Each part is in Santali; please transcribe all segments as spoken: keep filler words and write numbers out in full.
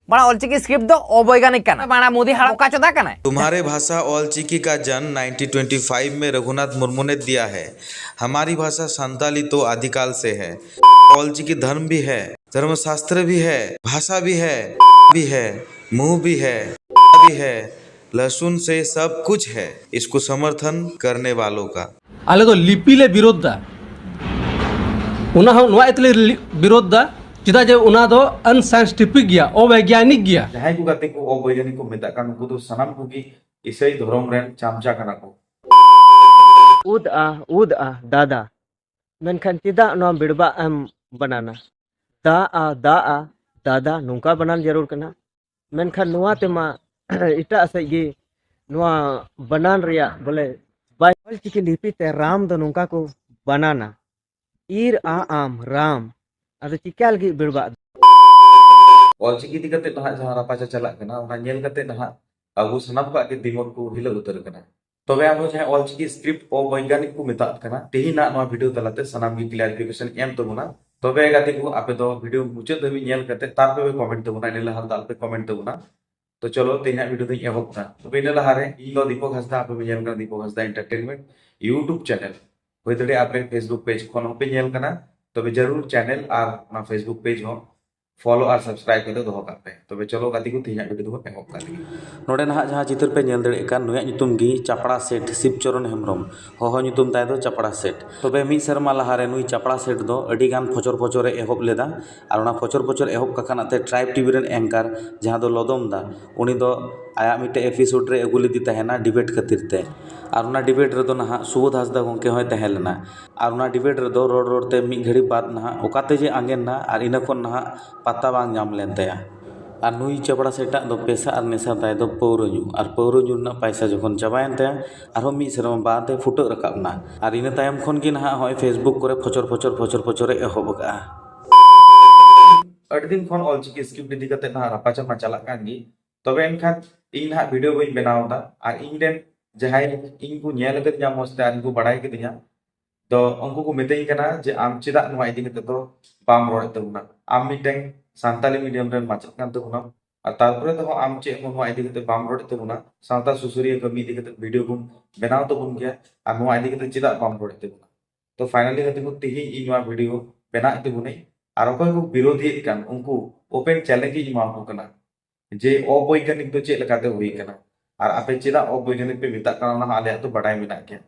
ᱵᱟᱲᱟ ᱚᱞᱪᱤᱠᱤ ᱥᱠᱨᱤᱯᱴ ᱫᱚ ᱚᱵᱳᱭᱜᱟᱱᱤᱠ ᱠᱟᱱᱟ᱾ ᱵᱟᱲᱟ ᱢᱳᱫᱤ ᱦᱟᱲᱟᱢ ᱵᱚᱠᱟ ᱪᱚᱫᱟ ᱠᱟᱱᱟᱭ᱾ तुम्हारे भाषा ऑल चिकी का जन्म नाइनटीन ट्वेंटी फ़ाइव में रघुनाथ मुर्मू ने दिया है। हमारी भाषा संताली तो आदिकाल से है। ऑल चिकी धर्म भी है, धर्मशास्त्र भी है, भाषा भी है, भी है, मुंह भी है, भी है, लहसुन से सब कुछ है। इसको समर्थन करने वालों का। ᱟᱞᱮ ᱫᱚ ᱞᱤᱯᱤ ᱞᱮ ᱵᱤᱨᱳᱫᱷ ᱫᱟ᱾ ᱚᱱᱟ ᱦᱚᱸ ᱱᱚᱣᱟ ᱤᱭᱟᱹᱛᱮ ᱞᱮ ᱞᱤ- ᱵᱤᱨᱳᱫᱷ ᱫᱟ, ᱪᱮᱫᱟᱜ ᱡᱮ ᱚᱱᱟ ᱫᱚ ᱟᱱᱥᱟᱭᱮᱱᱥᱴᱤᱯᱷᱤᱠ ᱜᱮᱭᱟ, ᱚᱵᱳᱭᱜᱟᱱᱤᱠ ᱜᱮᱭᱟ᱾ ᱡᱟᱦᱟᱸᱭ ᱠᱚ ᱜᱟᱛᱮ ᱠᱚ ᱚᱵᱳᱭᱜᱟᱱᱤᱠ ᱠᱚ ᱢᱮᱛᱟᱜ ᱠᱟᱱ, ᱩᱱᱠᱩ ᱫᱚ ᱥᱟᱱᱟᱢ ᱠᱚᱜᱮ ᱤᱥᱟᱹᱭ ᱫᱷᱚᱨᱚᱢ ᱨᱮᱱ ᱪᱟᱢᱪᱟ ᱠᱟᱱᱟ ᱠᱚ᱾ ᱩᱫ ᱟ ᱩᱫ ᱟ ᱫᱟᱫᱟ, ᱢᱮᱱᱠᱷᱟᱱ ᱪᱮᱫᱟᱜ ᱱᱚᱣᱟ ᱵᱮᱲᱵᱟᱜ ᱮᱢ ᱵᱟᱱᱟᱱᱟ? ᱫᱟ ᱟ ᱫᱟ ᱟ ᱫᱟᱫᱟ, ᱱᱚᱝᱠᱟ ᱵᱟᱱᱟᱱ ᱡᱟᱹᱨᱩᱲ ᱠᱟᱱᱟ᱾ ᱢᱮᱱᱠᱷᱟᱱ ᱱᱚᱣᱟ ᱛᱮᱢᱟ ᱮᱴᱟᱜ ᱥᱮᱫ ᱜᱮ ᱱᱚᱣᱟ ᱵᱟᱱᱟᱱ ᱨᱮᱭᱟᱜ ᱵᱚᱞᱮ ᱵᱟᱭ, ᱚᱞᱪᱤᱠᱤ ᱞᱤᱯᱤ ᱛᱮ ᱨᱟᱢ ᱫᱚ ᱱᱚᱝᱠᱟ ᱠᱚ ᱵᱟᱱᱟᱱᱟ, ᱤᱨ ᱟ ᱟᱢ ᱨᱟᱢ᱾ ᱟᱫᱚ ᱪᱤᱠᱟ ᱞᱟᱹᱜᱤᱫ ᱵᱮᱲᱵᱟᱜ ᱫᱚ? ᱚᱞᱪᱤᱠᱤ ᱤᱫᱤ ᱠᱟᱛᱮ ᱱᱟᱦᱟᱜ ᱡᱟᱦᱟᱸ ᱨᱟᱯᱟᱪᱟ ᱪᱟᱞᱟᱜ ᱠᱟᱱᱟ, ᱚᱱᱟ ᱧᱮᱞ ᱠᱟᱛᱮ ᱱᱟᱦᱟᱜ ᱟᱵᱚ ᱥᱟᱱᱟᱢ ᱠᱚᱣᱟᱜ ᱜᱮ ᱫᱤᱢᱟᱜᱽ ᱠᱚ ᱦᱤᱞᱟᱹᱣ ᱩᱛᱟᱹᱨ ᱠᱟᱱᱟ᱾ ᱛᱚᱵᱮ ᱟᱵᱚ ᱡᱟᱦᱟᱸᱭ ᱚᱞᱪᱤᱠᱤ ᱥᱠᱨᱤᱯᱴ ᱚᱵᱳᱭᱜᱟᱱᱤᱠ ᱠᱚ ᱢᱮᱛᱟᱜ ᱠᱟᱱᱟ, ᱛᱮᱦᱮᱧᱟᱜ ᱱᱚᱣᱟ ᱵᱷᱤᱰᱤᱭᱳ ᱛᱟᱞᱟᱛᱮ ᱥᱟᱱᱟᱢ ᱜᱮ ᱠᱞᱟᱨᱤᱯᱷᱤᱠᱮᱥᱚᱱ ᱮᱢ ᱛᱟᱵᱚᱱᱟ᱾ ᱛᱚᱵᱮ ᱜᱟᱛᱮ ᱠᱚ, ᱟᱯᱮ ᱫᱚ ᱵᱷᱤᱰᱤᱭᱳ ᱢᱩᱪᱟᱹᱫ ᱫᱷᱟᱹᱵᱤᱡ ᱧᱮᱞ ᱠᱟᱛᱮ ᱛᱟᱨᱯᱚᱨᱮ ᱯᱮ ᱠᱚᱢᱮᱱᱴ ᱛᱟᱵᱚᱱᱟ, ᱤᱱᱟᱹ ᱞᱟᱦᱟ ᱨᱮᱫᱚ ᱟᱞᱚᱯᱮ ᱠᱚᱢᱮᱱᱴ ᱛᱟᱵᱚᱱᱟ᱾ ᱛᱚ ᱪᱚᱞᱚ, ᱛᱮᱦᱮᱧᱟᱜ ᱵᱷᱤᱰᱤᱭᱳ ᱫᱚᱧ ᱮᱦᱚᱵ ᱫᱟ᱾ ᱛᱚᱵᱮ ᱤᱱᱟᱹ ᱞᱟᱦᱟᱨᱮ ᱤᱧ ᱫᱚ ᱫᱤᱯᱚᱠ ᱦᱟᱸᱥᱫᱟ, ᱟᱯᱮ ᱯᱮ ᱧᱮᱞ ᱠᱟᱱᱟ ᱫᱤᱯᱚᱠ ᱦᱟᱸᱥᱫᱟ ᱮᱱᱴᱟᱨᱴᱮᱱᱢᱮᱱᱴ ᱭᱩᱴᱩᱵ ᱪᱮᱱᱮᱞ᱾ ᱦᱩᱭ ᱫᱟᱲᱮᱭᱟᱜᱼᱟ ᱟᱯᱮ ᱯᱷᱮᱥᱵᱩᱠ ᱯᱮᱡᱽ ᱠᱷᱚᱱ ᱦᱚᱸᱯᱮ ᱧᱮᱞ ᱠᱟᱱᱟ, ᱛᱚᱵᱮ ᱡᱟᱹᱨᱩᱲ ᱪᱮᱱᱮᱞ ᱟᱨ ᱚᱱᱟ ᱯᱷᱮᱥᱵᱩᱠ ᱯᱮᱡᱽ ᱦᱚᱸ ᱯᱷᱚᱞᱳ ᱟᱨ ᱥᱟᱵᱥᱠᱨᱟᱭᱤᱵ ᱠᱟᱛᱮ ᱫᱚᱦᱚ ᱠᱟᱜ ᱯᱮ᱾ ᱛᱚᱵᱮ ᱪᱚᱞᱚ ᱜᱟᱛᱮ ᱠᱚ, ᱛᱮᱦᱮᱧᱟᱜ ᱵᱷᱤᱰᱤᱭᱳ ᱫᱚᱵᱚᱱ ᱮᱦᱚᱵ ᱠᱟᱜ ᱞᱮᱜᱮ᱾ ᱱᱚᱰᱮ ᱱᱟᱦᱟᱜ ᱡᱟᱦᱟᱸ ᱪᱤᱛᱟᱹᱨ ᱯᱮ ᱧᱮᱞ ᱫᱟᱲᱮᱭᱟᱜ ᱠᱟᱱ, ᱱᱩᱭᱟᱜ ᱧᱩᱛᱩᱢ ᱜᱮ ᱪᱟᱯᱲᱟ ᱥᱮᱴ, ᱥᱤᱵᱪᱚᱨᱚᱱ ᱦᱮᱢᱵᱨᱚᱢ, ᱦᱚᱦᱚ ᱧᱩᱛᱩᱢ ᱛᱟᱭ ᱫᱚ ᱪᱟᱯᱲᱟ ᱥᱮᱴ᱾ ᱛᱚᱵᱮ ᱢᱤᱫ ᱥᱮᱨᱢᱟ ᱞᱟᱦᱟᱨᱮ ᱱᱩᱭ ᱪᱟᱯᱲᱟ ᱥᱮᱴ ᱫᱚ ᱟᱹᱰᱤ ᱜᱟᱱ ᱯᱷᱚᱪᱚᱨ ᱯᱷᱚᱪᱚᱨ ᱮ ᱮᱦᱚᱵ ᱞᱮᱫᱟ᱾ ᱟᱨ ᱚᱱᱟ ᱯᱷᱚᱪᱚᱨ ᱯᱷᱚᱪᱚᱨ ᱮᱦᱚᱵ ᱠᱟᱠᱷᱟᱱᱟᱜ ᱛᱮ ᱴᱨᱟᱭᱤᱵᱽ ᱴᱤᱵᱷᱤ ᱨᱮᱱ ᱮᱝᱠᱟᱨ, ᱡᱟᱦᱟᱸ ᱫᱚ ᱞᱚᱫᱚᱢ ᱫᱟ, ᱩᱱᱤ ᱫᱚ ᱟᱭᱟᱜ ᱢᱤᱫᱴᱮᱡ ᱮᱯᱤᱥᱳᱰ ᱨᱮ ᱟᱹᱜᱩ ᱞᱮᱫᱮ ᱛᱟᱦᱮᱱᱟ ᱰᱤᱵᱮᱴ ᱠᱷᱟᱹᱛᱤᱨ ᱛᱮ᱾ ᱟᱨ ᱚᱱᱟ ᱰᱤᱵᱮᱴ ᱨᱮᱫᱚ ᱱᱟᱦᱟᱜ ᱥᱩᱵᱳᱫᱷ ᱦᱟᱸᱥᱫᱟ ᱜᱚᱢᱠᱮ ᱦᱚᱸᱭ ᱛᱟᱦᱮᱸ ᱞᱮᱱᱟ᱾ ᱟᱨ ᱚᱱᱟ ᱰᱤᱵᱮᱴ ᱨᱮᱫᱚ ᱨᱚᱲ ᱨᱚᱲ ᱛᱮ ᱢᱤᱫ ᱜᱷᱟᱹᱲᱤ ᱵᱟᱫᱽ ᱱᱟᱦᱟᱜ ᱚᱠᱟᱛᱮ ᱡᱮ ᱟᱸᱜᱮᱱ ᱱᱟ, ᱟᱨ ᱤᱱᱟᱹ ᱠᱷᱚᱱ ᱱᱟᱦᱟᱜ ᱯᱟᱛᱟ ᱵᱟᱝ ᱧᱟᱢ ᱞᱮᱱ ᱛᱟᱭᱟ᱾ ᱟᱨ ᱱᱩᱭ ᱪᱟᱯᱲᱟ ᱥᱮᱴᱟᱜ ᱫᱚ ᱯᱮᱥᱟ ᱟᱨ ᱱᱮᱥᱟ ᱛᱟᱭ ᱫᱚ ᱯᱟᱹᱣᱨᱟᱹ ᱧᱩ᱾ ᱟᱨ ᱯᱟᱹᱣᱨᱟᱹ ᱧᱩ ᱨᱮᱱᱟᱜ ᱯᱟᱭᱥᱟ ᱡᱚᱠᱷᱚᱱ ᱪᱟᱵᱟᱭᱮᱱ ᱛᱟᱭᱟ, ᱟᱨᱦᱚᱸ ᱢᱤᱫ ᱥᱮᱨᱢᱟ ᱵᱟᱫ ᱮ ᱯᱷᱩᱴᱟᱹᱜ ᱨᱟᱠᱟᱵ ᱮᱱᱟ᱾ ᱟᱨ ᱤᱱᱟᱹ ᱛᱟᱭᱚᱢ ᱠᱷᱚᱱ ᱜᱮ ᱱᱟᱦᱟᱜ ᱦᱚᱸᱜᱼᱚᱭ ᱯᱷᱮᱥᱵᱩᱠ ᱠᱚᱨᱮ ᱯᱷᱚᱪᱚᱨ ᱯᱷᱚᱪᱚᱨ ᱯᱷᱚᱪᱚᱨ ᱯᱷᱚᱪᱚᱨ ᱮ ᱮᱦᱚᱵ ᱟᱠᱟᱫᱼᱟ᱾ ᱟᱹᱰᱤ ᱫᱤᱱ ᱠᱷᱚᱱ ᱚᱞᱪᱤᱠᱤ ᱥᱠᱨᱤᱯᱴ ᱤᱫᱤ ᱠᱟᱛᱮ ᱱᱟᱦᱟᱜ ᱨᱟᱯᱟᱪᱟᱜ ᱢᱟ ᱪᱟᱞᱟᱜ ᱠᱟᱱ ᱜᱮ, ᱛᱚᱵᱮ ᱮᱱᱠᱷᱟᱱ ᱤᱧ ᱱᱟᱦᱟᱜ ᱵᱷᱤᱰᱤᱭᱳ ᱵᱟᱹᱧ ᱵᱮᱱᱟᱣ ᱮᱫᱟ᱾ ᱟᱨ ᱤᱧ ᱨᱮᱱ ᱡᱟᱦᱟᱸᱭ ᱤᱧ ᱠᱚ ᱧᱮᱞ ᱟᱠᱟᱫᱤᱧᱟ ᱢᱚᱡᱽ ᱛᱮ ᱟᱨ ᱤᱧ ᱠᱚ ᱵᱟᱲᱟᱭ ᱠᱟᱫᱤᱧᱟ, ᱫᱚ ᱩᱱᱠᱩ ᱠᱚ ᱢᱤᱛᱟᱹᱧ ᱠᱟᱱᱟ ᱡᱮ ᱟᱢ ᱪᱮᱫᱟᱜ ᱱᱚᱣᱟ ᱤᱫᱤ ᱠᱟᱛᱮ ᱫᱚ ᱵᱟᱢ ᱨᱚᱲᱮᱫ ᱛᱟᱵᱚᱱᱟ? ᱟᱢ ᱢᱤᱫᱴᱮᱱ ᱥᱟᱱᱛᱟᱞᱤ ᱢᱤᱰᱤᱭᱟᱢ ᱨᱮᱱ ᱢᱟᱪᱮᱫ ᱠᱟᱱ ᱛᱟᱵᱚᱱᱟᱢ, ᱟᱨ ᱛᱟᱨᱯᱚᱨᱮ ᱫᱚ ᱟᱢ ᱪᱮᱫ ᱦᱚᱸ ᱱᱚᱣᱟ ᱤᱫᱤ ᱠᱟᱛᱮ ᱵᱟᱢ ᱨᱚᱲᱮᱫ ᱛᱟᱵᱚᱱᱟ, ᱥᱟᱶᱛᱟ ᱥᱩᱥᱟᱹᱨᱤᱭᱟᱹ ᱠᱟᱹᱢᱤ ᱤᱫᱤ ᱠᱟᱛᱮ ᱵᱷᱤᱰᱤᱭᱳ ᱵᱚᱱ ᱵᱮᱱᱟᱣ ᱛᱟᱵᱚᱱ ᱜᱮᱭᱟ, ᱟᱨ ᱱᱚᱣᱟ ᱤᱫᱤ ᱠᱟᱛᱮ ᱪᱮᱫᱟᱜ ᱵᱟᱢ ᱨᱚᱲᱮᱫ ᱛᱟᱵᱚᱱᱟ? ᱛᱚ ᱯᱷᱟᱭᱱᱟᱞᱤ ᱜᱟᱛᱮ ᱠᱚ, ᱛᱤᱦᱤᱧ ᱤᱧ ᱱᱚᱣᱟ ᱵᱷᱤᱰᱤᱭᱳ ᱵᱮᱱᱟᱣᱮᱫ ᱛᱟᱵᱚᱱᱟᱹᱧ, ᱟᱨ ᱚᱠᱚᱭ ᱠᱚ ᱵᱤᱨᱳᱫᱷᱤᱭᱮᱫ ᱠᱟᱱ ᱩᱱᱠᱩ ᱳᱯᱮᱱ ᱪᱮᱞᱮᱧᱡᱽ ᱤᱧ ᱮᱢᱟ ᱠᱚ ᱠᱟᱱᱟ ᱡᱮ ᱚᱵᱳᱭᱜᱟᱱᱤᱠ ᱫᱚ ᱪᱮᱫ ᱞᱮᱠᱟᱛᱮ ᱦᱩᱭ ᱠᱟᱱᱟ, ᱟᱨ ᱟᱯᱮ ᱪᱮᱫᱟᱜ ᱚᱵᱳᱭᱜᱟᱱᱤᱠ ᱯᱮ ᱢᱮᱛᱟᱜ ᱠᱟᱱᱟ, ᱚᱱᱟ ᱦᱚᱸ ᱟᱞᱮᱭᱟᱜ ᱫᱚ ᱵᱟᱰᱟᱭ ᱢᱮᱱᱟᱜ ᱜᱮᱭᱟ᱾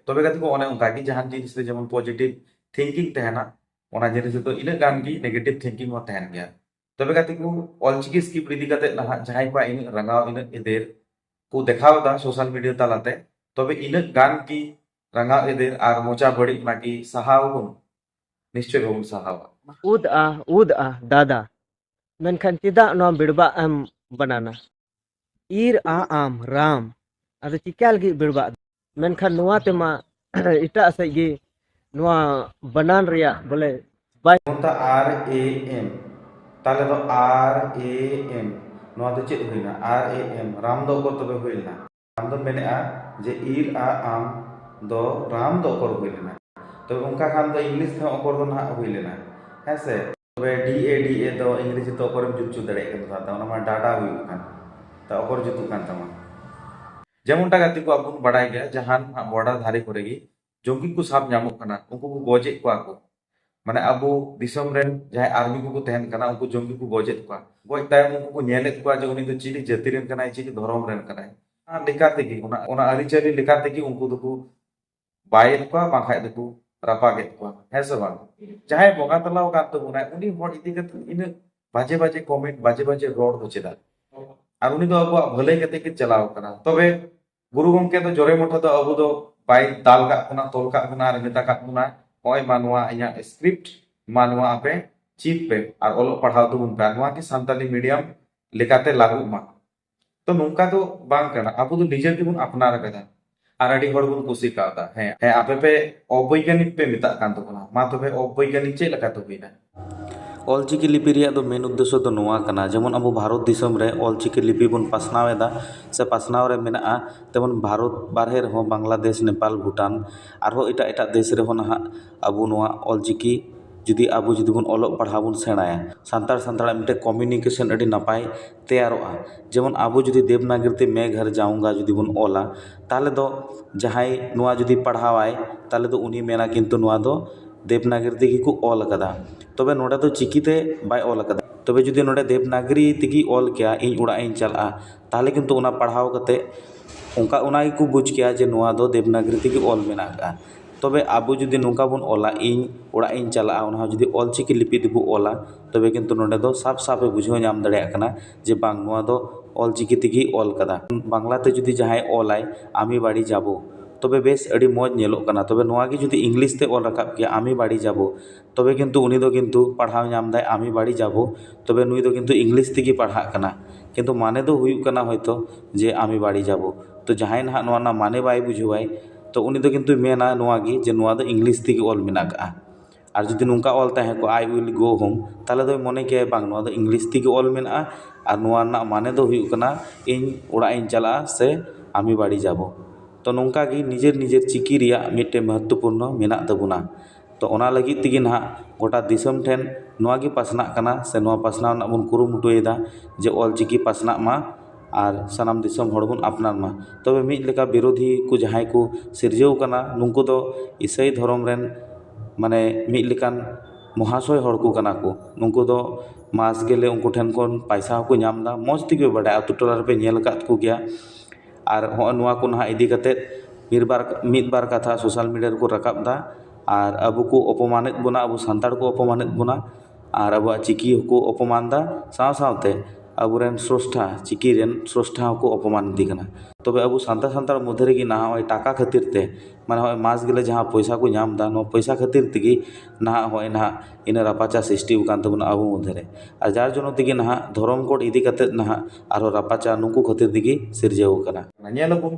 ᱛᱚᱵᱮ ᱜᱟᱛᱮ ᱠᱚ, ᱚᱱᱮ ᱚᱱᱠᱟ ᱜᱮ ᱡᱟᱦᱟᱱ ᱡᱤᱱᱤᱥ ᱨᱮ ᱡᱮᱢᱚᱱ ᱯᱚᱡᱤᱴᱤᱵᱷ ᱛᱷᱤᱝᱠᱤᱝ ᱛᱟᱦᱮᱱᱟ, ᱚᱱᱟ ᱡᱤᱱᱤᱥ ᱨᱮᱫᱚ ᱤᱱᱟᱹᱜ ᱜᱟᱱ ᱜᱮ ᱱᱮᱜᱮᱴᱤᱵᱷ ᱛᱷᱤᱝᱠᱤᱝ ᱦᱚᱸ ᱛᱟᱦᱮᱱ ᱜᱮᱭᱟ᱾ ᱛᱚᱵᱮ ᱜᱟᱛᱮ ᱠᱚ, ᱚᱞᱪᱤᱠᱤ ᱥᱠᱨᱤᱯᱴ ᱤᱫᱤ ᱠᱟᱛᱮ ᱱᱟᱦᱟᱜ ᱡᱟᱦᱟᱸᱭ ᱠᱚᱣᱟᱜ ᱤᱱᱟᱹᱜ ᱨᱟᱸᱜᱟᱣ, ᱤᱱᱟᱹᱜ ᱮᱫᱮᱨ ᱠᱚ ᱫᱮᱠᱷᱟᱣ ᱮᱫᱟ ᱥᱳᱥᱟᱞ ᱢᱤᱰᱤᱭᱟ ᱛᱟᱞᱟᱛᱮ, ᱛᱚᱵᱮ ᱤᱱᱟᱹᱜ ᱜᱟᱱ ᱜᱮ ᱨᱟᱸᱜᱟᱣ ᱮᱫᱮᱨ ᱟᱨ ᱢᱚᱪᱟ ᱵᱟᱹᱲᱤᱡ ᱢᱟᱜᱮ ᱥᱟᱦᱟᱣ ᱵᱚᱱ, ᱱᱤᱥᱪᱚᱭ ᱵᱟᱵᱚᱱ ᱥᱟᱦᱟᱣᱟ᱾ ᱩᱫ ᱟ, ᱩᱫ ᱟ, ᱫᱟᱫᱟ᱾ ᱢᱮᱱᱠᱷᱟᱱ ᱪᱮᱫᱟᱜ ᱱᱚᱣᱟ ᱵᱮᱲᱵᱟᱜ ᱮᱢ ᱵᱟᱱᱟᱱᱟ? ᱤᱨ ᱟ ᱟᱢ ᱨᱟᱢ᱾ ᱟᱫᱚ ᱪᱤᱠᱟ ᱞᱟᱹᱜᱤᱫ ᱵᱮᱲᱵᱟᱜ ᱫᱚ? ᱢᱮᱱᱠᱷᱟᱱ ᱱᱚᱣᱟ ᱛᱮᱢᱟ ᱮᱴᱟᱜ ᱥᱮᱫ ᱜᱮ ᱱᱚᱣᱟ ᱵᱟᱱᱟᱱ ᱨᱮᱭᱟᱜ ᱵᱚᱞᱮ ᱵᱟᱭ ᱢᱮᱱᱫᱟ ᱟᱨ ᱮ ᱮᱢ, ᱛᱟᱦᱞᱮ ᱫᱚ ᱟᱨ ᱮ ᱮᱢ, ᱱᱚᱣᱟ ᱫᱚ ᱪᱮᱫ ᱦᱩᱭᱱᱟ? ᱟᱨ ᱮ ᱮᱢ, ᱨᱟᱢ ᱫᱚ ᱚᱠᱚᱨ ᱛᱚᱵᱮ ᱦᱩᱭ ᱞᱮᱱᱟ? ᱟᱢ ᱫᱚᱢ ᱢᱮᱱᱮᱫᱼᱟ ᱡᱮ ᱤᱨ ᱟ ᱟᱢ ᱫᱚ ᱨᱟᱢ ᱫᱚ ᱚᱠᱚᱨ ᱦᱩᱭ ᱞᱮᱱᱟ? ᱛᱚᱵᱮ ᱚᱱᱠᱟ ᱠᱷᱟᱱ ᱫᱚ ᱤᱝᱞᱤᱥ ᱛᱮᱦᱚᱸ ᱚᱠᱚᱨ ᱫᱚ ᱱᱟᱦᱟᱜ ᱦᱩᱭ ᱞᱮᱱᱟ, ᱦᱮᱸ ᱥᱮ? ᱛᱚᱵᱮ ᱰᱤ ᱮ ᱰᱤ ᱮ ᱫᱚ ᱤᱝᱨᱮᱡᱤ ᱛᱮ ᱚᱠᱚᱨᱮᱢ ᱡᱩᱛ ᱦᱚᱪᱚ ᱫᱟᱲᱮᱭᱟᱜ ᱠᱟᱱᱟ? ᱛᱟᱦᱞᱮ ᱚᱱᱟ ᱢᱟ ᱰᱟᱰᱟ ᱦᱩᱭᱩᱜ ᱠᱟᱱ, ᱛᱟ ᱚᱠᱚᱨ ᱡᱩᱛᱩᱜ ᱠᱟᱱ ᱛᱟᱢᱟ? ᱡᱮᱢᱚᱱᱴᱟ ᱜᱟᱛᱮ ᱠᱚ, ᱟᱵᱚ ᱵᱚᱱ ᱵᱟᱲᱟᱭ ᱜᱮᱭᱟ, ᱡᱟᱦᱟᱱ ᱵᱚᱨᱰᱟᱨ ᱫᱷᱟᱨᱮ ᱠᱚᱨᱮ ᱜᱮ ᱡᱚᱝᱜᱤ ᱠᱚ ᱥᱟᱵ ᱧᱟᱢᱚᱜ ᱠᱟᱱᱟ, ᱩᱱᱠᱩ ᱠᱚ ᱜᱚᱡᱮᱫ ᱠᱚᱣᱟ ᱠᱚ᱾ ᱢᱟᱱᱮ ᱟᱵᱚ ᱫᱤᱥᱚᱢ ᱨᱮᱱ ᱡᱟᱦᱟᱸᱭ ᱟᱨᱢᱤ ᱠᱚᱠᱚ ᱛᱟᱦᱮᱱ ᱠᱟᱱᱟ, ᱩᱱᱠᱩ ᱡᱚᱝᱜᱤ ᱠᱚ ᱜᱚᱡᱮᱫ ᱠᱚᱣᱟ᱾ ᱜᱚᱡ ᱛᱟᱭᱚᱢ ᱩᱱᱠᱩ ᱠᱚ ᱧᱮᱞᱮᱫ ᱠᱚᱣᱟ ᱡᱮ ᱩᱱᱤ ᱫᱚ ᱪᱤᱞᱤ ᱡᱟᱹᱛᱤ ᱨᱮᱱ ᱠᱟᱱᱟᱭ, ᱪᱤᱞᱤ ᱫᱷᱚᱨᱚᱢ ᱨᱮᱱ ᱠᱟᱱᱟᱭ᱾ ᱚᱱᱟ ᱞᱮᱠᱟ ᱛᱮᱜᱮ, ᱚᱱᱟ, ᱚᱱᱟ ᱟᱹᱨᱤᱪᱟᱹᱞᱤ ᱞᱮᱠᱟ ᱛᱮᱜᱮ ᱩᱱᱠᱩ ᱫᱚᱠᱚ ᱵᱟᱭᱮᱫ ᱠᱚᱣᱟ, ᱵᱟᱝᱠᱷᱟᱡ ᱫᱚᱠᱚ ᱨᱟᱯᱟᱜᱮᱫ ᱠᱚᱣᱟ, ᱦᱮᱸ ᱥᱮ ᱵᱟᱝ? ᱡᱟᱦᱟᱸᱭ ᱵᱚᱸᱜᱟ ᱛᱟᱞᱟᱣ ᱟᱠᱟᱫ ᱛᱟᱵᱚᱱᱟᱭ, ᱩᱱᱤ ᱦᱚᱲ ᱤᱫᱤ ᱠᱟᱛᱮ ᱤᱱᱟᱹᱜ ᱵᱟᱡᱮ ᱵᱟᱡᱮ ᱠᱚᱢᱮᱱᱴ, ᱵᱟᱡᱮ ᱵᱟᱡᱮ ᱨᱚᱲ ᱫᱚ ᱪᱮᱫᱟᱜ? ᱟᱨ ᱩᱱᱤ ᱫᱚ ᱟᱵᱚᱣᱟᱜ ᱵᱷᱟᱹᱞᱟᱹᱭ ᱠᱟᱛᱮ ᱜᱮ ᱪᱟᱞᱟᱣ ᱠᱟᱱᱟ᱾ ᱛᱚᱵᱮ ᱜᱩᱨᱩ ᱜᱚᱢᱠᱮ ᱫᱚ ᱡᱚᱨᱮ ᱢᱚᱴᱷᱟ ᱫᱚ ᱟᱵᱚ ᱫᱚ ᱵᱟᱭ ᱫᱟᱞ ᱠᱟᱜ ᱵᱚᱱᱟ, ᱛᱚᱞ ᱠᱟᱜ ᱵᱚᱱᱟ ᱟᱨ ᱢᱮᱛᱟ ᱠᱟᱜ ᱵᱚᱱᱟ, "ᱱᱚᱜᱼᱚᱭ ᱢᱟ ᱱᱚᱣᱟ ᱤᱧᱟᱹᱜ ᱥᱠᱨᱤᱯᱴ, ᱢᱟ ᱱᱚᱣᱟ ᱟᱯᱮ ᱪᱮᱫ ᱯᱮ ᱟᱨ ᱚᱞᱚᱜ ᱯᱟᱲᱦᱟᱣ ᱛᱟᱵᱚᱱ ᱯᱮ, ᱟᱨ ᱱᱚᱣᱟ ᱜᱮ ᱥᱟᱱᱛᱟᱞᱤ ᱢᱤᱰᱤᱭᱟᱢ ᱞᱮᱠᱟᱛᱮ ᱞᱟᱹᱜᱩᱜ ᱢᱟ᱾" ᱛᱚ ᱱᱚᱝᱠᱟ ᱫᱚ ᱵᱟᱝ ᱠᱟᱱᱟ, ᱟᱵᱚ ᱫᱚ ᱱᱤᱡᱮ ᱜᱮᱵᱚᱱ ᱟᱯᱱᱟᱨ ᱟᱠᱟᱫᱟ ᱟᱨ ᱟᱹᱰᱤ ᱦᱚᱲ ᱵᱚᱱ ᱠᱩᱥᱤ ᱠᱟᱣᱫᱟ᱾ ᱦᱮᱸ, ᱦᱮᱸ, ᱟᱯᱮ ᱯᱮ ᱚᱵᱳᱭᱜᱟᱱᱤᱠ ᱯᱮ ᱢᱮᱛᱟᱜ ᱠᱟᱱ ᱛᱟᱵᱚᱱᱟ, ᱢᱟ ᱛᱚᱵᱮ ᱚᱵᱳᱭᱜᱟᱱᱤᱠ ᱪᱮᱫ ᱞᱮᱠᱟᱛᱮ ᱦᱩᱭᱱᱟ? ᱚᱞᱪᱤᱠᱤ ᱞᱤᱯᱤ ᱨᱮᱭᱟᱜ ᱫᱚ ᱢᱮᱱ ᱩᱫᱽᱫᱮᱥᱥᱚ ᱫᱚ ᱱᱚᱣᱟ ᱠᱟᱱᱟ, ᱡᱮᱢᱚᱱ ᱟᱵᱚ ᱵᱷᱟᱨᱚᱛ ᱫᱤᱥᱚᱢ ᱨᱮ ᱚᱞᱪᱤᱠᱤ ᱞᱤᱯᱤ ᱵᱚᱱ ᱯᱟᱥᱱᱟᱣ ᱮᱫᱟ ᱥᱮ ᱯᱟᱥᱱᱟᱣ ᱨᱮ ᱢᱮᱱᱟᱜᱼᱟ, ᱛᱮᱢᱚᱱ ᱵᱷᱟᱨᱚᱛ ᱵᱟᱨᱦᱮ ᱨᱮᱦᱚᱸ ᱵᱟᱝᱞᱟᱫᱮᱥ, ᱱᱮᱯᱟᱞ, ᱵᱷᱩᱴᱟᱱ, ᱟᱨᱦᱚᱸ ᱮᱴᱟᱜ ᱮᱴᱟᱜ ᱫᱮᱥ ᱨᱮᱦᱚᱸ ᱱᱟᱦᱟᱜ ᱟᱵᱚ ᱱᱚᱣᱟ ᱚᱞᱪᱤᱠᱤ ᱡᱩᱫᱤ ᱟᱵᱚ ᱡᱩᱫᱤ ᱵᱚᱱ ᱚᱞᱚᱜ ᱯᱟᱲᱦᱟᱣ ᱵᱚᱱ ᱥᱮᱬᱟᱭᱟ, ᱥᱟᱱᱛᱟᱲ ᱥᱟᱱᱛᱟᱲᱟᱜ ᱢᱤᱫᱴᱮᱱ ᱠᱚᱢᱤᱭᱩᱱᱤᱠᱮᱥᱚᱱ ᱟᱹᱰᱤ ᱱᱟᱯᱟᱭ ᱛᱮᱭᱟᱨᱚᱜᱼᱟ᱾ ᱡᱮᱢᱚᱱ ᱟᱵᱚ ᱡᱩᱫᱤ ᱫᱮᱵᱽᱱᱟᱜᱨᱤ ᱛᱮ ᱢᱮ ᱜᱷᱟᱨ ᱡᱟᱣᱩᱝᱜᱟ ᱡᱩᱫᱤ ᱵᱚᱱ ᱚᱞᱟ, ᱛᱟᱦᱚᱞᱮ ᱫᱚ ᱡᱟᱦᱟᱸᱭ ᱱᱚᱣᱟ ᱡᱩᱫᱤ ᱯᱟᱲᱦᱟᱣᱟᱭ, ᱛᱟᱦᱚᱞᱮ ᱫᱚ ᱩᱱᱤ ᱢᱮᱱᱟ ᱠᱤᱱᱛᱩ ᱱᱚᱣᱟ ᱫᱚ ᱫᱮᱵᱽᱱᱟᱜᱨᱤ ᱛᱮᱜᱮ ᱠᱚ ᱚᱞ ᱟᱠᱟᱫᱟ᱾ ᱛᱚᱵᱮ ᱱᱚᱰᱮ ᱫᱚ ᱪᱤᱠᱤᱛᱮ ᱵᱟᱭ ᱚᱞ ᱟᱠᱟᱫᱟ᱾ ᱛᱚᱵᱮ ᱡᱩᱫᱤ ᱱᱚᱰᱮ ᱫᱮᱵᱽᱱᱟᱜᱨᱤ ᱛᱮᱜᱮ ᱚᱞ ᱠᱮᱭᱟ, "ᱤᱧ ᱚᱲᱟᱜ ᱤᱧ ᱪᱟᱞᱟᱜᱼᱟ", ᱛᱟᱦᱚᱞᱮ ᱠᱤᱱᱛᱩ ᱚᱱᱟ ᱯᱟᱲᱦᱟᱣ ᱠᱟᱛᱮ ᱚᱱᱠᱟ, ᱚᱱᱟ ᱜᱮᱠᱚ ᱵᱩᱡᱽ ᱠᱮᱭᱟ ᱡᱮ ᱱᱚᱣᱟ ᱫᱚ ᱫᱮᱵᱽᱱᱟᱜᱨᱤ ᱛᱮᱜᱮ ᱚᱞ ᱢᱮᱱᱟᱜ ᱟᱠᱟᱫᱼᱟ᱾ ᱛᱚᱵᱮ ᱟᱵᱚ ᱡᱩᱫᱤ ᱱᱚᱝᱠᱟ ᱵᱚᱱ ᱚᱞᱟ, "ᱤᱧ ᱚᱲᱟᱜ ᱤᱧ ᱪᱟᱞᱟᱜᱼᱟ", ᱚᱱᱟ ᱦᱚᱸ ᱡᱩᱫᱤ ᱚᱞᱪᱤᱠᱤ ᱞᱤᱯᱤ ᱛᱮᱵᱚ ᱚᱞᱟ, ᱛᱚᱵᱮ ᱠᱤᱱᱛᱩ ᱱᱚᱰᱮ ᱫᱚ ᱥᱟᱯ ᱥᱟᱯ ᱮ ᱵᱩᱡᱷᱟᱹᱣ ᱧᱟᱢ ᱫᱟᱲᱮᱭᱟᱜ ᱠᱟᱱᱟ ᱡᱮ ᱵᱟᱝ, ᱱᱚᱣᱟ ᱫᱚ ᱚᱞᱪᱤᱠᱤ ᱛᱮᱜᱮ ᱚᱞ ᱠᱟᱫᱟ᱾ ᱵᱟᱝᱞᱟ ᱛᱮ ᱡᱩᱫᱤ ᱡᱟᱦᱟᱸᱭ ᱚᱞᱟᱭ, "ᱟᱢᱤ ᱵᱟᱲᱤ ᱡᱟᱵᱚ", ᱛᱚᱵᱮ ᱵᱮᱥ ᱟᱹᱰᱤ ᱢᱚᱡᱽ ᱧᱮᱞᱚᱜ ᱠᱟᱱᱟ᱾ ᱛᱚᱵᱮ ᱱᱚᱣᱟ ᱜᱮ ᱡᱩᱫᱤ ᱤᱝᱞᱤᱥ ᱛᱮ ᱚᱞ ᱨᱟᱠᱟᱵ ᱠᱮᱭᱟ, "ᱟᱢᱤ ᱵᱟᱲᱤ ᱡᱟᱵᱚ", ᱛᱚᱵᱮ ᱠᱤᱱᱛᱩ ᱩᱱᱤ ᱫᱚ ᱠᱤᱱᱛᱩ ᱯᱟᱲᱦᱟᱣ ᱧᱟᱢ ᱫᱟᱭ "ᱟᱢᱤ ᱵᱟᱲᱤ ᱡᱟᱵᱚ", ᱛᱚᱵᱮ ᱱᱩᱭ ᱫᱚ ᱠᱤᱱᱛᱩ ᱤᱝᱞᱤᱥ ᱛᱮᱜᱮ ᱯᱟᱲᱦᱟᱜ ᱠᱟᱱᱟ, ᱠᱤᱱᱛᱩ ᱢᱟᱱᱮ ᱫᱚ ᱦᱩᱭᱩᱜ ᱠᱟᱱᱟ ᱦᱚᱭᱛᱳ ᱡᱮ "ᱟᱢᱤ ᱵᱟᱲᱤ ᱡᱟᱵᱚ"᱾ ᱛᱚ ᱡᱟᱦᱟᱸᱭ ᱱᱟᱦᱟᱜ ᱱᱚᱣᱟ ᱨᱮᱱᱟᱜ ᱢᱟᱱᱮ ᱵᱟᱭ ᱵᱩᱡᱷᱟᱹᱣᱟᱭ, ᱛᱚ ᱩᱱᱤ ᱫᱚ ᱠᱤᱱᱛᱩ ᱢᱮᱱᱟ ᱱᱚᱣᱟ ᱜᱮ ᱡᱮ ᱱᱚᱣᱟ ᱫᱚ ᱤᱝᱞᱤᱥ ᱛᱮᱜᱮ ᱚᱞ ᱢᱮᱱᱟᱜ ᱠᱟᱜᱼᱟ᱾ ᱟᱨ ᱡᱩᱫᱤ ᱱᱚᱝᱠᱟ ᱚᱞ ᱛᱟᱦᱮᱸ ᱠᱚᱜᱼᱟ, "I will go home", ᱛᱟᱦᱚᱞᱮ ᱫᱚᱭ ᱢᱚᱱᱮ ᱠᱮᱭᱟ ᱵᱟᱝ, ᱱᱚᱣᱟ ᱫᱚ ᱤᱝᱞᱤᱥ ᱛᱮᱜᱮ ᱚᱞ ᱢᱮᱱᱟᱜᱼᱟ ᱟᱨ ᱱᱚᱣᱟ ᱨᱮᱱᱟᱜ ᱢᱟᱱᱮ ᱫᱚ ᱦᱩᱭᱩᱜ ᱠᱟᱱᱟ "ᱤᱧ ᱚᱲᱟᱜ ᱤᱧ ᱪᱟᱞᱟᱜᱼᱟ" ᱥᱮ "ᱟᱢᱤ ᱵᱟᱲᱤ ᱡᱟᱵᱚ". ᱛᱚ ᱱᱚᱝᱠᱟ ᱜᱮ ᱱᱤᱡᱮᱨ ᱱᱤᱡᱮᱨ ᱪᱤᱠᱤ ᱨᱮᱭᱟᱜ ᱢᱤᱫᱴᱮᱱ ᱢᱚᱦᱚᱛᱛᱚᱯᱩᱨᱱᱚ ᱢᱮᱱᱟᱜ ᱛᱟᱵᱚᱱᱟ᱾ ᱛᱚ ᱚᱱᱟ ᱞᱟᱹᱜᱤᱫ ᱛᱮᱜᱮ ᱱᱟᱦᱟᱜ ᱜᱚᱴᱟ ᱫᱤᱥᱚᱢ ᱴᱷᱮᱱ ᱱᱚᱣᱟ ᱜᱮ ᱯᱟᱥᱱᱟᱜ ᱠᱟᱱᱟ ᱥᱮ ᱱᱚᱣᱟ ᱯᱟᱥᱱᱟᱣ ᱨᱮᱱᱟᱜ ᱵᱚᱱ ᱠᱩᱨᱩᱢᱩᱴᱩᱭᱮᱫᱟ ᱡᱮ ᱚᱞ ᱪᱤᱠᱤ ᱯᱟᱥᱱᱟᱜ ᱢᱟ ᱟᱨ ᱥᱟᱱᱟᱢ ᱫᱤᱥᱚᱢ ᱦᱚᱲ ᱵᱚᱱ ᱟᱯᱱᱟᱨ ᱢᱟ᱾ ᱛᱚᱵᱮ ᱢᱤᱫ ᱞᱮᱠᱟ ᱵᱤᱨᱳᱫᱷᱤ ᱠᱚ ᱡᱟᱦᱟᱸᱭ ᱠᱚ ᱥᱤᱨᱡᱟᱹᱣ ᱠᱟᱱᱟ, ᱱᱩᱠᱩ ᱫᱚ ᱤᱥᱟᱹᱭ ᱫᱷᱚᱨᱚᱢ ᱨᱮᱱ, ᱢᱟᱱᱮ, ᱢᱤᱫ ᱞᱮᱠᱟᱱ ᱢᱚᱦᱟᱥᱚᱭ ᱦᱚᱲ ᱠᱚ ᱠᱟᱱᱟ ᱠᱚ᱾ ᱱᱩᱠᱩ ᱫᱚ ᱢᱟᱥ ᱜᱮᱞᱮ ᱩᱱᱠᱩ ᱴᱷᱮᱱ ᱠᱷᱚᱱ ᱯᱟᱭᱥᱟ ᱦᱚᱸᱠᱚ ᱧᱟᱢ ᱮᱫᱟ, ᱢᱚᱡᱽ ᱛᱮᱜᱮ ᱵᱟᱰᱟᱭᱟ, ᱟᱛᱳ ᱴᱚᱞᱟ ᱨᱮᱯᱮ ᱧᱮᱞ ᱟᱠᱟᱫ ᱠᱚ ᱜᱮᱭᱟ᱾ ᱟᱨ ᱦᱚᱸᱜᱼᱚᱭ ᱱᱚᱣᱟ ᱠᱚ ᱱᱟᱦᱟᱜ ᱤᱫᱤ ᱠᱟᱛᱮᱫ ᱢᱤᱫ ᱵᱟᱨ, ᱢᱤᱫ ᱵᱟᱨ ᱠᱟᱛᱷᱟ ᱥᱳᱥᱟᱞ ᱢᱤᱰᱤᱭᱟ ᱨᱮᱠᱚ ᱨᱟᱠᱟᱵ ᱮᱫᱟ᱾ ᱟᱨ ᱟᱵᱚ ᱠᱚ ᱚᱯᱚᱢᱟᱱᱮᱫ ᱵᱚᱱᱟ, ᱟᱵᱚ ᱥᱟᱱᱛᱟᱲ ᱠᱚ ᱚᱯᱚᱢᱟᱱᱮᱫ ᱵᱚᱱᱟ, ᱟᱨ ᱟᱵᱚᱣᱟᱜ ᱪᱤᱠᱤ ᱦᱚᱸᱠᱚ ᱚᱯᱚᱢᱟᱱ ᱮᱫᱟ᱾ ᱥᱟᱶ ᱥᱟᱶᱛᱮ ᱟᱵᱚᱨᱮᱱ ᱥᱨᱚᱥᱴᱷᱟ, ᱪᱤᱠᱤ ᱨᱮᱱ ᱥᱨᱚᱥᱴᱷᱟ ᱦᱚᱸᱠᱚ ᱚᱯᱚᱢᱟᱱ ᱤᱫᱤ ᱠᱟᱱᱟ᱾ ᱛᱚᱵᱮ ᱟᱵᱚ ᱥᱟᱱᱛᱟᱲ, ᱥᱟᱱᱛᱟᱲ ᱢᱚᱫᱽᱫᱷᱮ ᱨᱮᱜᱮ ᱱᱟᱦᱟᱜ ᱱᱚᱜᱼᱚᱭ ᱴᱟᱠᱟ ᱠᱷᱟᱹᱛᱤᱨ ᱛᱮ, ᱢᱟᱱᱮ ᱱᱚᱜᱼᱚᱭ ᱢᱟᱥ ᱜᱮᱞᱮ ᱡᱟᱦᱟᱸ ᱯᱚᱭᱥᱟ ᱠᱚ ᱧᱟᱢ ᱮᱫᱟ, ᱱᱚᱣᱟ ᱯᱚᱭᱥᱟ ᱠᱷᱟᱹᱛᱤᱨ ᱛᱮᱜᱮ ᱱᱟᱦᱟᱜ ᱱᱚᱜᱼᱚᱭ ᱱᱟᱦᱟᱜ ᱤᱱᱟᱹ ᱨᱟᱯᱟᱪᱟ ᱥᱨᱤᱥᱴᱤ ᱟᱠᱟᱱ ᱛᱟᱵᱚᱱᱟ ᱟᱵᱚ ᱢᱚᱫᱽᱫᱷᱮ ᱨᱮ᱾ ᱟᱨ ᱡᱟᱨ ᱡᱚᱱᱱᱚ ᱛᱮᱜᱮ ᱱᱟᱦᱟᱜ ᱫᱷᱚᱨᱚᱢ ᱠᱳᱰ ᱤᱫᱤ ᱠᱟᱛᱮᱫ ᱱᱟᱦᱟᱜ ᱟᱨᱦᱚᱸ ᱨᱟᱯᱟᱪᱟ ᱱᱩᱠᱩ ᱠᱷᱟᱹᱛᱤᱨ ᱛᱮᱜᱮ ᱥᱤᱨᱡᱟᱹᱣ ᱟᱠᱟᱱᱟ᱾ ᱧᱮᱞ ᱟᱵᱚᱱ,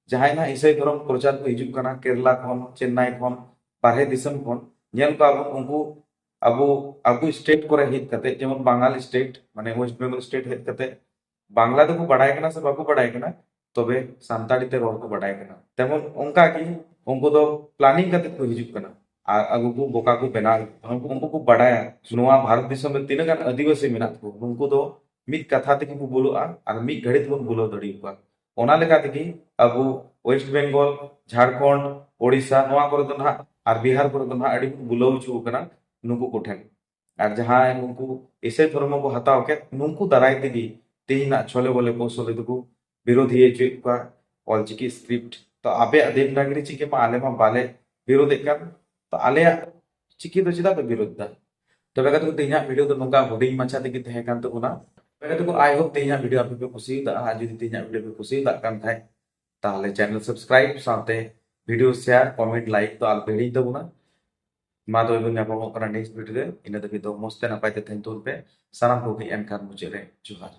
ᱡᱟᱦᱟᱸᱭ ᱱᱟᱦᱟᱜ ᱤᱥᱟᱹᱭ ᱫᱷᱚᱨᱚᱢ ᱯᱨᱚᱪᱟᱨ ᱠᱚ ᱦᱤᱡᱩᱜ ᱠᱟᱱᱟ ᱠᱮᱨᱞᱟ ᱠᱷᱚᱱ, ᱪᱮᱱᱱᱟᱭ ᱠᱷᱚᱱ, ᱵᱟᱨᱦᱮ ᱫᱤᱥᱚᱢ ᱠᱷᱚᱱ, ᱧᱮᱞ ᱠᱚᱣᱟ ᱵᱚᱱ ᱩᱱᱠᱩ ᱟᱵᱚ, ᱟᱵᱚ ᱥᱴᱮᱴ ᱠᱚᱨᱮ ᱦᱮᱡ ᱠᱟᱛᱮ, ᱡᱮᱢᱚᱱ ᱵᱟᱝᱜᱟᱞ ᱥᱴᱮᱴ, ᱢᱟᱱᱮ ᱳᱭᱮᱥᱴ ᱵᱮᱝᱜᱚᱞ ᱥᱴᱮᱴ ᱦᱮᱡ ᱠᱟᱛᱮ ᱵᱟᱝᱞᱟ ᱫᱚᱠᱚ ᱵᱟᱲᱟᱭ ᱠᱟᱱᱟ ᱥᱮ ᱵᱟᱠᱚ ᱵᱟᱲᱟᱭ ᱠᱟᱱᱟ, ᱛᱚᱵᱮ ᱥᱟᱱᱛᱟᱲᱤ ᱛᱮ ᱨᱚᱲ ᱠᱚ ᱵᱟᱰᱟᱭ ᱠᱟᱱᱟ᱾ ᱛᱮᱢᱚᱱ ᱚᱱᱠᱟ ᱜᱮ ᱩᱱᱠᱩ ᱫᱚ ᱯᱞᱟᱱᱤᱝ ᱠᱟᱛᱮ ᱠᱚ ᱦᱤᱡᱩᱜ ᱠᱟᱱᱟ᱾ ᱟᱨ ᱟᱵᱚ ᱠᱚ ᱵᱚᱠᱟ ᱠᱚ ᱵᱮᱱᱟᱣ ᱮᱫ ᱵᱚᱱᱟ᱾ ᱩᱱᱠᱩ ᱠᱚ ᱵᱟᱰᱟᱭᱟ ᱱᱚᱣᱟ ᱵᱷᱟᱨᱚᱛ ᱫᱤᱥᱚᱢ ᱨᱮ ᱛᱤᱱᱟᱹᱜ ᱜᱟᱱ ᱟᱹᱫᱤᱵᱟᱹᱥᱤ ᱢᱮᱱᱟᱜ ᱠᱚ, ᱱᱩᱠᱩ ᱫᱚ ᱢᱤᱫ ᱠᱟᱛᱷᱟ ᱛᱮᱜᱮ ᱠᱚ ᱵᱩᱞᱟᱹᱜᱼᱟ ᱟᱨ ᱢᱤᱫ ᱜᱷᱟᱹᱲᱤ ᱛᱮᱵᱚᱱ ᱵᱩᱞᱟᱹᱣ ᱫᱟᱲᱮᱭᱟᱠᱚᱣᱟ᱾ ᱚᱱᱟ ᱞᱮᱠᱟ ᱛᱮᱜᱮ ᱟᱵᱚ ᱳᱭᱮᱥᱴ ᱵᱮᱝᱜᱚᱞ, ᱡᱷᱟᱲᱠᱷᱚᱸᱰ, ᱳᱰᱤᱥᱟ, ᱱᱚᱣᱟ ᱠᱚᱨᱮ ᱫᱚ ᱱᱟᱦᱟᱜ ᱟᱨ ᱵᱤᱦᱟᱨ ᱠᱚᱨᱮ ᱫᱚ ᱱᱟᱦᱟᱜ ᱟᱹᱰᱤ ᱵᱚᱱ ᱵᱩᱞᱟᱹᱣ ᱦᱚᱪᱚ ᱟᱠᱟᱱᱟ ᱱᱩᱠᱩ ᱠᱚᱴᱷᱮᱱ᱾ ᱟᱨ ᱡᱟᱦᱟᱸᱭ ᱱᱩᱠᱩ ᱤᱥᱟᱹᱭ ᱫᱷᱚᱨᱢᱚ ᱠᱚ ᱦᱟᱛᱟᱣ ᱠᱮᱫ, ᱱᱩᱠᱩ ᱫᱟᱨᱟᱭ ᱛᱮᱜᱮ ᱛᱮᱦᱮᱧᱟᱜ ᱪᱷᱚᱞᱮ ᱵᱚᱞᱮ ᱠᱚᱣᱥᱚᱞᱮ ᱫᱚᱠᱚ ᱵᱤᱨᱳᱫᱷᱤᱭᱟᱹ ᱦᱚᱪᱚᱭᱮᱫ ᱠᱚᱣᱟ ᱚᱞᱪᱤᱠᱤ ᱥᱠᱨᱤᱯᱴ᱾ ᱛᱚ ᱟᱯᱮᱭᱟᱜ ᱫᱮᱵᱽᱱᱟᱜᱽᱨᱤ ᱪᱤᱠᱟᱹ ᱢᱟ ᱟᱞᱮ ᱢᱟ ᱵᱟᱞᱮ ᱵᱤᱨᱳᱫᱷᱮᱫ ᱠᱟᱱ, ᱛᱚ ᱟᱞᱮᱭᱟᱜ ᱪᱤᱠᱤ ᱫᱚ ᱪᱮᱫᱟᱜ ᱯᱮ ᱵᱤᱨᱳᱫᱷ ᱫᱟ? ᱛᱚᱵᱮ ᱠᱟᱛᱮ ᱛᱮᱦᱮᱧᱟᱜ ᱵᱷᱤᱰᱤᱭᱳ ᱫᱚ ᱱᱚᱝᱠᱟ ᱦᱩᱰᱤᱧ ᱢᱟᱪᱷᱟ ᱛᱮᱜᱮ ᱛᱟᱦᱮᱸ ᱠᱟᱱ ᱛᱟᱵᱚᱱᱟ᱾ ᱛᱚᱵᱮ ᱠᱟᱛᱮ ᱟᱭ ᱦᱳᱯ ᱛᱮᱦᱮᱧᱟᱜ ᱵᱷᱤᱰᱤᱭᱳ ᱟᱯᱮ ᱯᱮ ᱠᱩᱥᱤᱭᱟᱫᱟ᱾ ᱟᱨ ᱡᱩᱫᱤ ᱛᱮᱦᱮᱧᱟᱜ ᱵᱷᱤᱰᱤᱭᱳ ᱯᱮ ᱠᱩᱥᱤᱭᱟᱫᱟᱜ ᱠᱟᱱ ᱠᱷᱟᱡ, ᱛᱟᱦᱚᱞᱮ ᱪᱮᱱᱮᱞ ᱥᱟᱵᱥᱠᱨᱟᱭᱤᱵ ᱥᱟᱶᱛᱮ ᱵᱷᱤᱰᱤᱭᱳ ᱥᱮᱭᱟᱨ, ᱠᱚᱢᱮᱱᱴ, ᱞᱟᱭᱤᱠ ᱫᱚ ᱟᱞᱚ ᱯᱮ ᱦᱤᱲᱤᱧ ᱛᱟᱵᱚᱱᱟ᱾ ᱢᱟ ᱛᱚᱵᱮ ᱵᱚᱱ ᱧᱟᱯᱟᱢᱚᱜ ᱠᱟᱱᱟ ᱱᱮᱠᱥᱴ ᱵᱷᱤᱰᱤᱭᱳ ᱨᱮ᱾ ᱤᱱᱟᱹ ᱫᱷᱟᱹᱵᱤᱡ ᱫᱚ ᱢᱚᱡᱽ ᱛᱮ ᱱᱟᱯᱟᱭ ᱛᱮ ᱛᱟᱦᱮᱱ ᱛᱟᱵᱚᱱ ᱯᱮ᱾ ᱥᱟᱱᱟᱢ ᱠᱚᱜᱮ ᱮᱱᱠᱷᱟᱱ ᱢᱩᱪᱟᱹᱫ ᱨᱮ ᱡᱚᱦᱟᱨ᱾